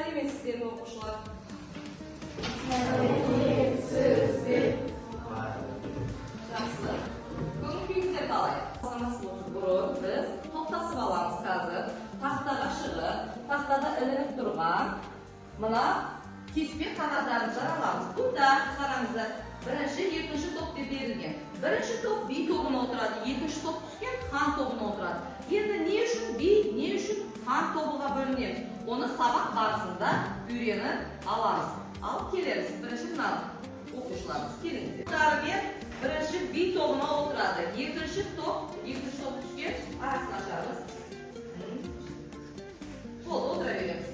Сәлеметсіздер ме, оқушылар? Жақсы. Көңіл күйіңіздер қалай? Бастамас бұрын біз топтасып аламыз қазір. Тақтаға шығып, тақтада ілініп тұрған мына кеспе қағаздарымызды аламыз. Бұнда қараңыздар, бірінші, екінші топ деп берілген. Бірінші топ би тобына отырады, екінші топ түскен хан тобына отырады. Енді не үшін би, не үшін хан тобыға бөлінеміз? Оны сабақ барысында үйреніп аламыз. Ал келеміз. Бірінші мына оқушыларымыз, келіңіздер. Топтарымен бірінші би тобына отырады. Екінші топ түскен, арасын ашамыз. Болды, отыра береміз.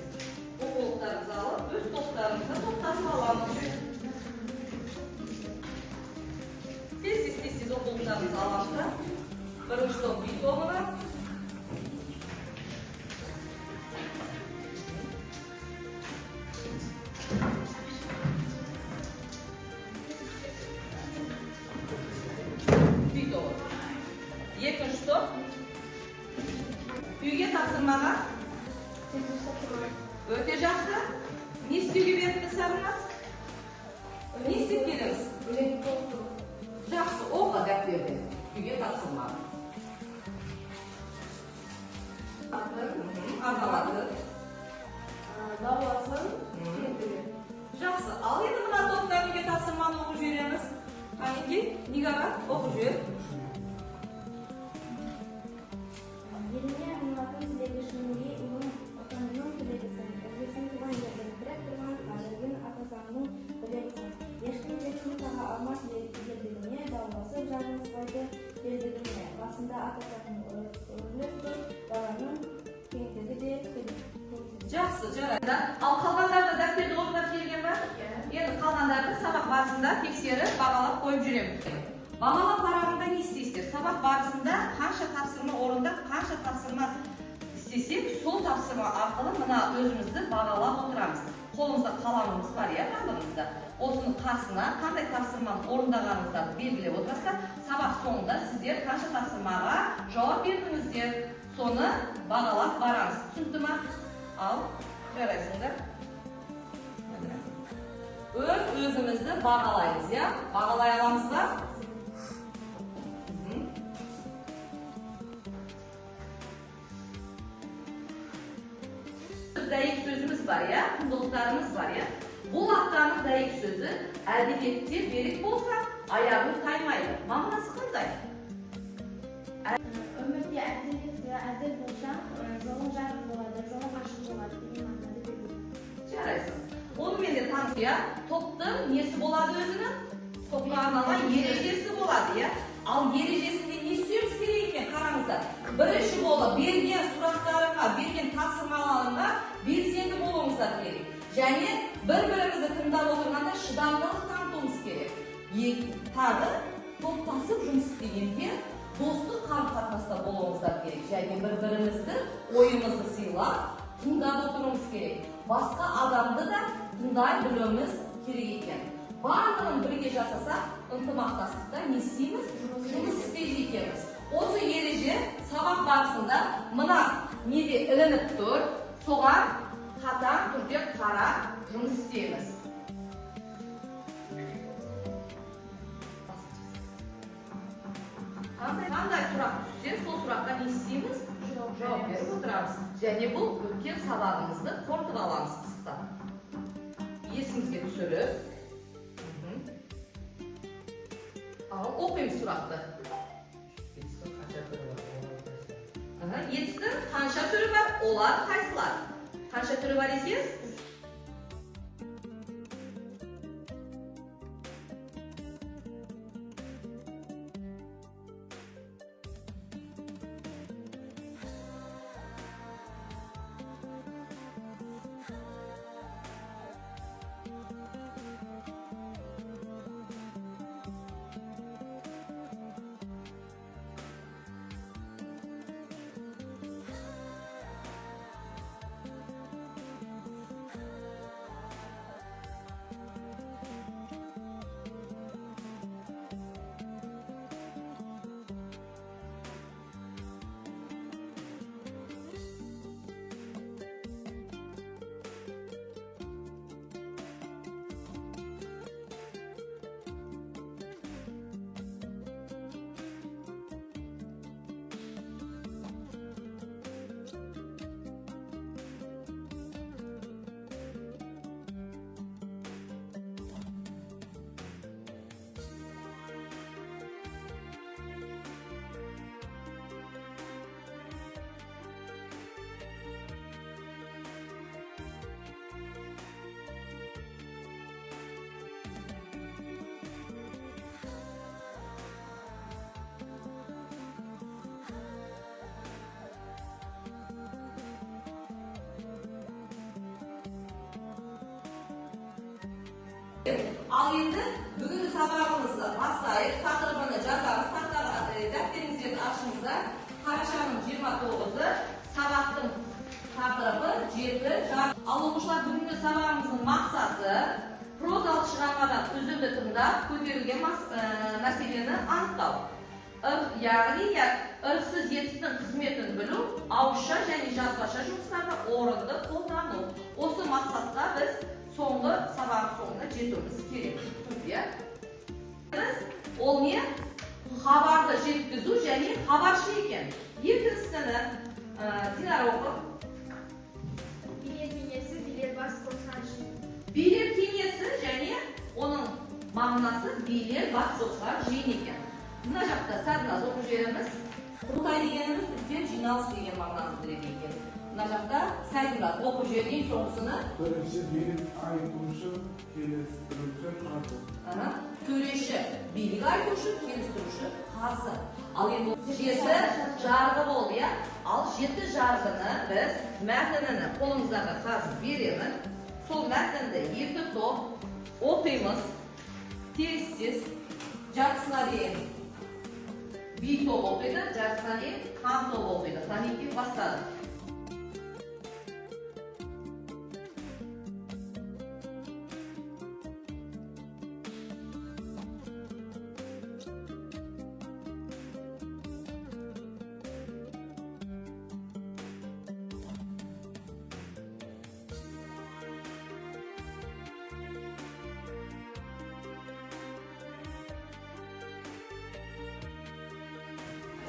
Оқулықтарымызды алып, өз топтарымызға топтасып аламыз. Тез, тез, тез, тез оқулықтарымызды аламыз да. Бірінші топ би тобына. Би тобы. Екінші топ. Үйге тапсырмаға өте жақсы. Не істеуге беріпті Сарынас? Не істеп келеміз? Жақсы, оқы дәптерден. Үйге тапсырма. Арналады. Дауласын. Жақсы. Ал енді мына топтан үйге тапсырманы оқып жібереміз. Қанекей, Нигара, оқып жібер. Еліне арналатын тілегі шын ұлым отанының тілегісің, іргесін туған жердің тірек тұрған қадірген ата заңның білегісің. Ешкім кесін таға алмас елдігіне, дауласып жарылыспайды белдігіне. Басында ата заңның өрлеп тұр, даланың кеңдігі де көксігі. Жақсы, жарайды. Ал қалғандарды дәптерді орындап келген ба? Енді қалғандарды сабақ барысында тексеріп, бағалап қойып жүремін. Бағалау парағында не істейсіздер? Сабақ барысында қанша тапсырма орындап, қанша тапсырма істесек, сол тапсырма арқылы мына өзімізді бағалап отырамыз. Қолымызда қаламымыз бар, иә, барлығымызда. Осының қасына қандай тапсырманы орындағаныңыздарды белгілеп отырасыздар. Сабақ соңында сіздер қанша тапсырмаға жауап бердіңіздер, соны бағалап барамыз. Түсінікті ма? Ал, жарайсыңдар. Міне. Өз өзімізді бағалаймыз, иә? Бағалай аламыз ба? Мгм. Дәйек сөзіміз бар, иә? Құндылықтарымыз бар, иә? Бұл аптаның дәйек сөзі: әдебиетте берік болса, аяғың таймайды. Мағынасы қандай? Өмірде әділетті, әділ болсаң, жолың жарық болады, жолың ашық болады деген мағынада берілген. Жарайсың. Онымен де таныс, иә? Топтың несі болады өзінің? Топқа арналған ережесі болады, иә? Ал ережесінде не істеуіміз керек екен, қараңыздар. Бірінші болып берген сұрақтарыңа, берген тапсырмаларыңа белсенді болуыңыздар керек. Және бір-бірімізді тыңдап отырғанда шыдамдылық танытуымыз керек. Тағы топтасып жұмыс істегенде достық қарым-қатынаста болуымыздар керек. Және бір-бірімізді, ойымызды сыйлап, тыңдап отыруымыз керек. Басқа адамды да тыңдай білуіміз керек екен. Барлығын бірге жасасақ, ынтымақтастықта не істейміз? Жұмыс істейді екенбіз. Осы ереже сабақ барысында мына неде ілініп тұр, соған қатаң түрде қарап жұмыс істейміз. Қандай сұрақ түссе, сол сұраққа не істейміз? Жауап беріп отырамыз. Және бұл өткен сабағымызды қорытып аламыз пысықтап. Есімізге түсіріп. Ал оқимыз сұрақты. Етістің қанша түрі бар, олар қайсылар? Етістің қанша түрі бар, олар қайсылар? Қанша түрі бар екен? Ал енді бүгінгі сабағымызды бастайық. Тақырыбını жазамыз. Тақтаға дәптеріңіздерді ашыңыздар. Қарашаның 29-ы, сабақтың тақырыбы жеті жарғы. Ал оқушылар, бүгінгі сабағымыздың мақсаты: прозалық шығармадан үзінді тыңдап, көтерілген мәселені анықтау. Яғни ырықсыз етістің қызметін білу, ауызша және жазбаша жұмыстарда орынды қолдану. Осы мақсатқа біз соңғы сабақ соңында жетуіміз керек. Түсінікті, иә? Біз ол не? Хабарды жеткізу және хабаршы екен. Екіншісіні Динара оқы. Билер кеңесі, билер бас қосқан жиын. Билер кеңесі және оның мағынасы билер бас қосқан жиын екен. Мына жақта Сәдіназ оқып жібереміз. Құрылтай дегеніміз үлкен жиналыс деген мағынаны білдіреді екен. Мына жақта Сәдімұрат оқып жіберген соңғысыны. Төреші, билік айтушы, келістіруші қазы. Ага. Төреші, билік айтушы, келістіруші қазы. Ал енді жеті жарғы болды, иә? Ал жеті жарғыны біз мәтінini қолыңыздағы қазір беремін. Сол мәтінді екі топ оқимыз. Тез тез жартысына дейін би топ оқиды, жартысына дейін хан тобы оқиды. Қанекей, бастадық.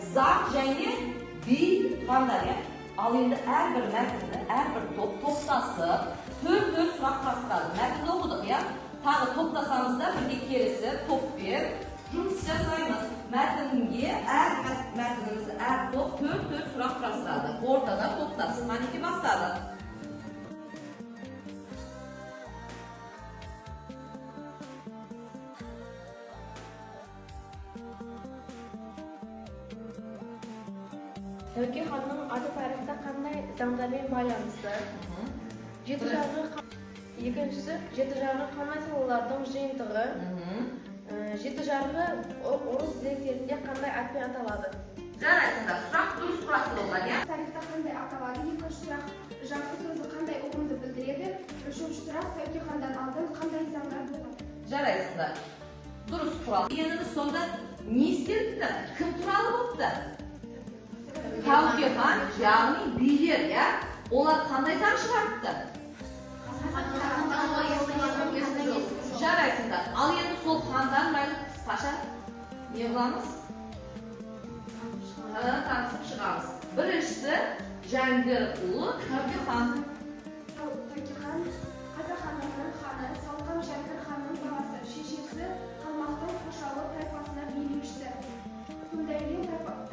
Заң және би туғандар, иә? Ал енді әрбір мәтінді әрбір топ топтасып, төрт төрт сұрақ құрастырады. Мәтінді оқыдық, иә? Тағы топтасамыз да, бірге келісіп, топпен жұмыс жасаймыз. Мәтінге әр мәтінімізді әр топ төрт төрт сұрақ құрастырады. Ортада топтасып, қанеке, бастадық. Тәуке ханның аты тарихта қандай заңдармен байланысты? Жеті жарғы екіншісі, жеті жарғы қандай салалардың жиынтығы? Жеті жарғы орыс деректерінде қандай атпен аталады? Жарайсыңдар, сұрақ дұрыс құрастырылған, иә? Тарихта қандай аталады? Екінші сұрақ: жарғы сөзі қандай ұғымды білдіреді? Үшінші сұрақ: Тәуке хандан алдын қандай заңдар болған? Жарайсыңдар, дұрыс құрал дегеніміз сонда не істеліпті, кім туралы болыпты? Тәуке хан, яғни билер, иә? Олар қандай заң шығарыпты? Жарайсыңдар. Ал енді сол хандан жайлы қысқаша не қыламыз? Танысып шығамыз. Біріншісі Жәңгір ұлы Тәуке хан. Тәуке хан — қазақ хандығының ханы, Салқам Жәңгір ханның баласы, шешесі қалмақтың Қошалы тайпасына билеушісі Күндәулен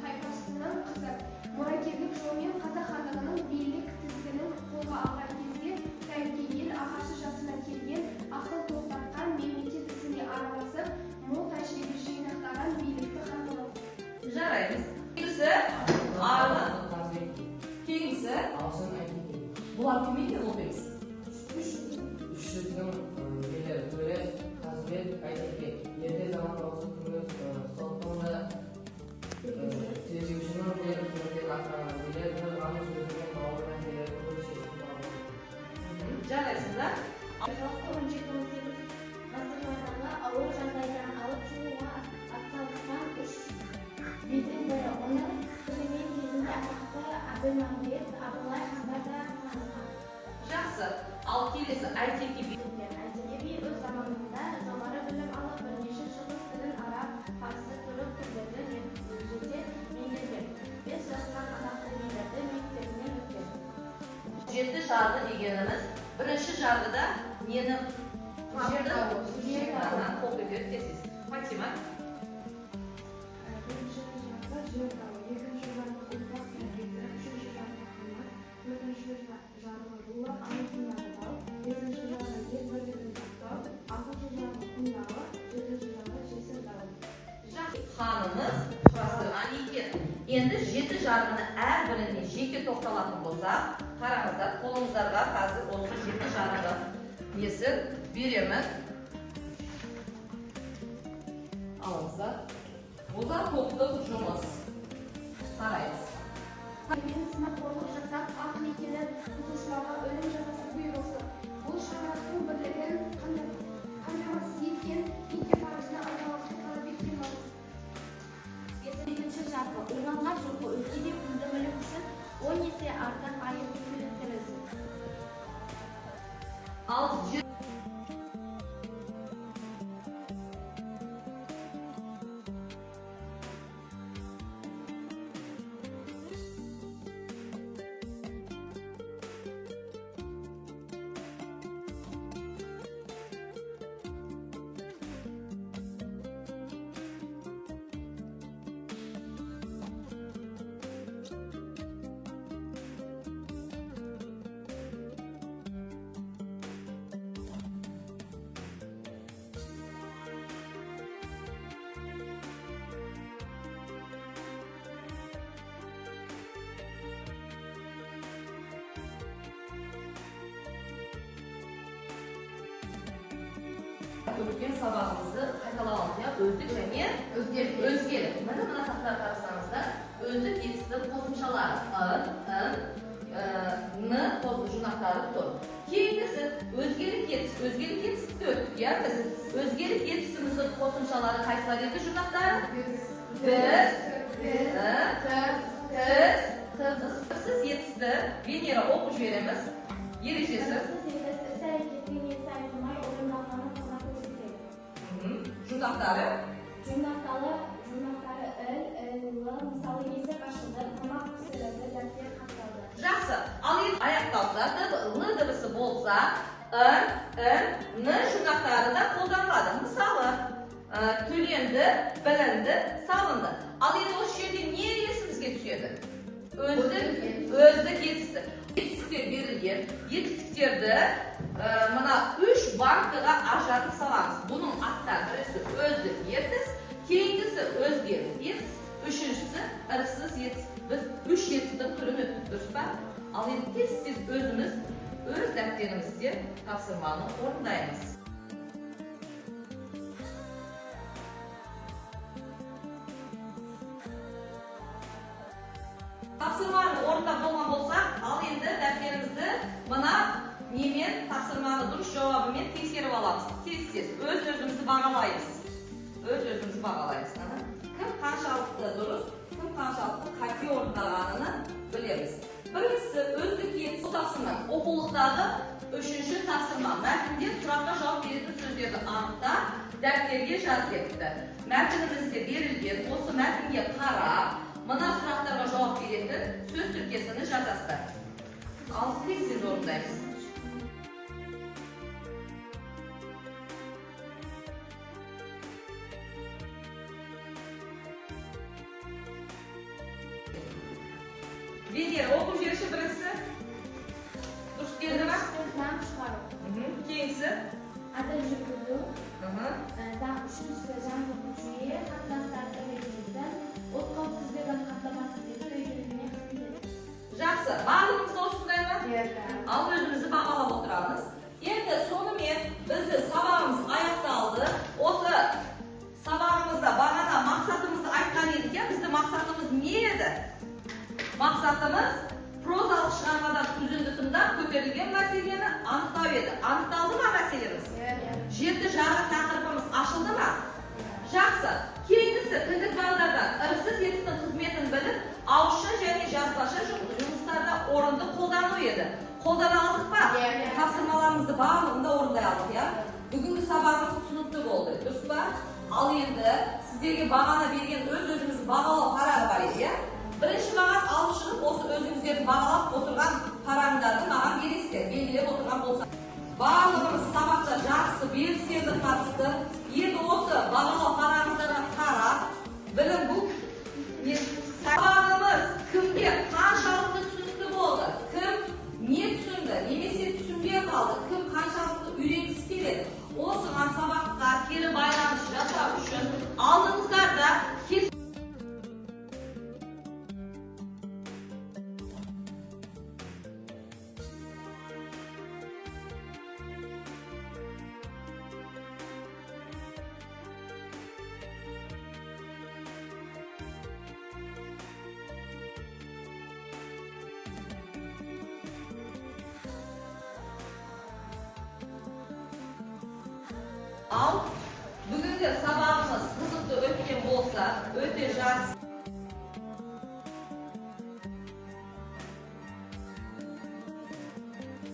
тайпасының қызы. Мұрагерлік жолмен қазақ хандығының билік тізгінін қолға алған кезде Тәуке ел ағасы жасына келген, ақыл тоқтатқан, мемлекет ісіне араласып, мол тәжірибе жинақтаған билікті хан болатын. Жараймыз. Кейінгісі Арғын. Қазыбек. Кейінгісі Алшын Айтеке. Бұлар кім екен, оқимыз. Үш жүздің билері Төле, Қазыбек, Айтеке. Ерте заман осы күні соттың да, тергеушінің де қызметін атқарған. Билер бір ғана сөзімен ауыр мәселелерді өз шешімін табады. Жарайсыңдар. Халықты 17-18 ғасырлардағы ауыр жағдайдан алып шығуға атсалысқан үш бидің бірі. Оның пікірімен кезінде атақты Әбілмәмбет, Абылай хандар да санасқан. Жақсы. Ал келесі Айтеке би. Айтеке би өз заманында жоғары білім алып, бірнеше шығыс тілін, араб, парсы, түрік тілдерін жете меңгерген. 5 жасынан атақты билердің мектебінен өткен. Жеті жарғы дегеніміз, бірінші жарғыда нені? Жер дауы. Жер дауы. Ага, оқи бер тез тез, Фатима. Бірінші жарғы — жер дауы, екінші жарғы — ұрпақ тәрбиесі, үшінші жарғы — қылмыс, төртінші жарғы — рулар арасындағы дау, бесінші жарғы — ел бірлігін сақтау, алтыншы жарғы — құн дауы, жетінші жарғы — жесір дауы. Жақсы, ханымыз құрастырған екен. Енді жеті жарғыны әрбіріне жеке тоқталатын болсақ, қараңыздар, қолыңыздарға қазір осы жеті жарғы несін беремін. Алыңыздар. Бұл да топтық жұмыс. Қараймыз. Мен сынақорлық жасап, ақ некені бұзушыларға өлім жазасы бұйырылсын. Бұл шаңырақтың бірлігін қамтамасыз еткен неке парызына адалдықты талап еткен парыз. Екінші жарғы. Ұрланған жылқы өзге де құнды мүлік үшін 10 есе артық айып төлеттірілсін. Ал өткен сабағымызды қайталап алдық, иә, өздік және өзгелік. Міне, мына тақтаға қарасаңыздар, өздік етістің қосымшалары ын, ын, н жұрнақтары тұр. Кейінгісі өзгелік етіс. Өзгелік етісті өттік, иә, біз. Өзгелік етісіміздің қосымшалары қайсылар еді, жұрнақтары? Біз, тіз, тыз. Етісті Венера оқып жібереміз. Ережесі. Ырымсыз етіс іс-әрекеттің несі айтылмай орындалғанын ғана көрсетеді. Жұрнақтары. Жұрнақтары іл, іл, л. Мысалы, есік ашылды, тамақ пісірілді, дәптер қатталды. Жақсы. Ал енді аяқталса, л дыбысы болса, ын, ін, н жұрнақтары да қолданылады. Мысалы, төленді, білінді, салынды. Ал енді осы жерде не есімізге түседі? Өздік етістік. Етістіктер берілген. Етістіктерді мына 3 банкаға ажыратып саламыз. Бұның аттары бірісі өздік етіс, кейінгісі өзгелік етіс, үшіншісі ырықсыз етіс. Біз 3 етістің түрін өттік, дұрыс па? Ал енді тез-тез өзіміз өз дәптерімізде тапсырманы орындаймыз. Тапсырманы орындап болған болсақ, ал енді дәптерімізді мына немен, тапсырманы дұрыс жауабымен тексеріп аламыз. Тез-тез өз-өзімізді бағалаймыз. Өз-өзімізді бағалаймыз. Кім қаншалықты дұрыс, кім қаншалықты қате орындағанын білеміз. Біріншісі өздік етіс. Бұл тапсырма оқулықтағы үшінші тапсырма. Мәтінде сұраққа жауап беретін сөздерді анықтап, дәптерге жаз депті. Мәтінімізде берілген осы мәтінге қарап, мына сұрақтарға жауап беретін сөз тіркесini жазасыздар. Ал тез-тез орындаймыз. Венера, оқып жіберші біріншісі. Дұрыс келді ма? Біріншісі заң шығару. Кейінгісі? Әділ жүргізу. Үшіншісі заңдық жүйе, қатынастарды реттейтін, ұлт қауіпсіздігін қамтамасыз ету игілігіне қызмет ету. Жақсы, барлығымыз осындай ма? Ал өзімізді бағалап отырамыз. Енді сонымен бізді сабағымыз аяқталды. Осы сабағымызда бағана мақсатымызды айтқан едік, иә? Біздің мақсатымыз не еді? Мақсатымыз прозалық шығармадан үзінді тыңдап көтерілген мәселені анықтау еді. Анықталды ма мәселеміз? Жеті жарғы тақырыбымыз ашылды ма? Жақсы. Кейінгісі тілдік бағдардан ырықсыз етістің қызметін біліп, ауызша және жазбаша жұмыстарда орынды қолдану еді. Қолдана алдық па? Тапсырмаларымызды барлығын да орындай алдық, иә? Бүгінгі сабағымыз түсінікті болды, дұрыс па? Ал енді сіздерге бағана берген өз-өзімізді бағалау парағы бар еді, иә? Бірінші маған алып шығып, осы өзіңіздерді бағалап отырған параңдарды маған бересіздер, белгілеп отырған болса. Барлығымыз сабақта жақсы, белсенді қатысты. Енді осы бағалау парағыңыздарға қарап, білім бұл сабағымыз кімге қаншалықты түсінікті болды, кім не түсінді, немесе түсінбей қалды, кім қаншалықты үйренгісі келеді. Осыған сабаққа кері байланыс жасау үшін алдыңыздарда кез Ал бүгінгі сабағымыз қызықты өткен болса, өте жақсы.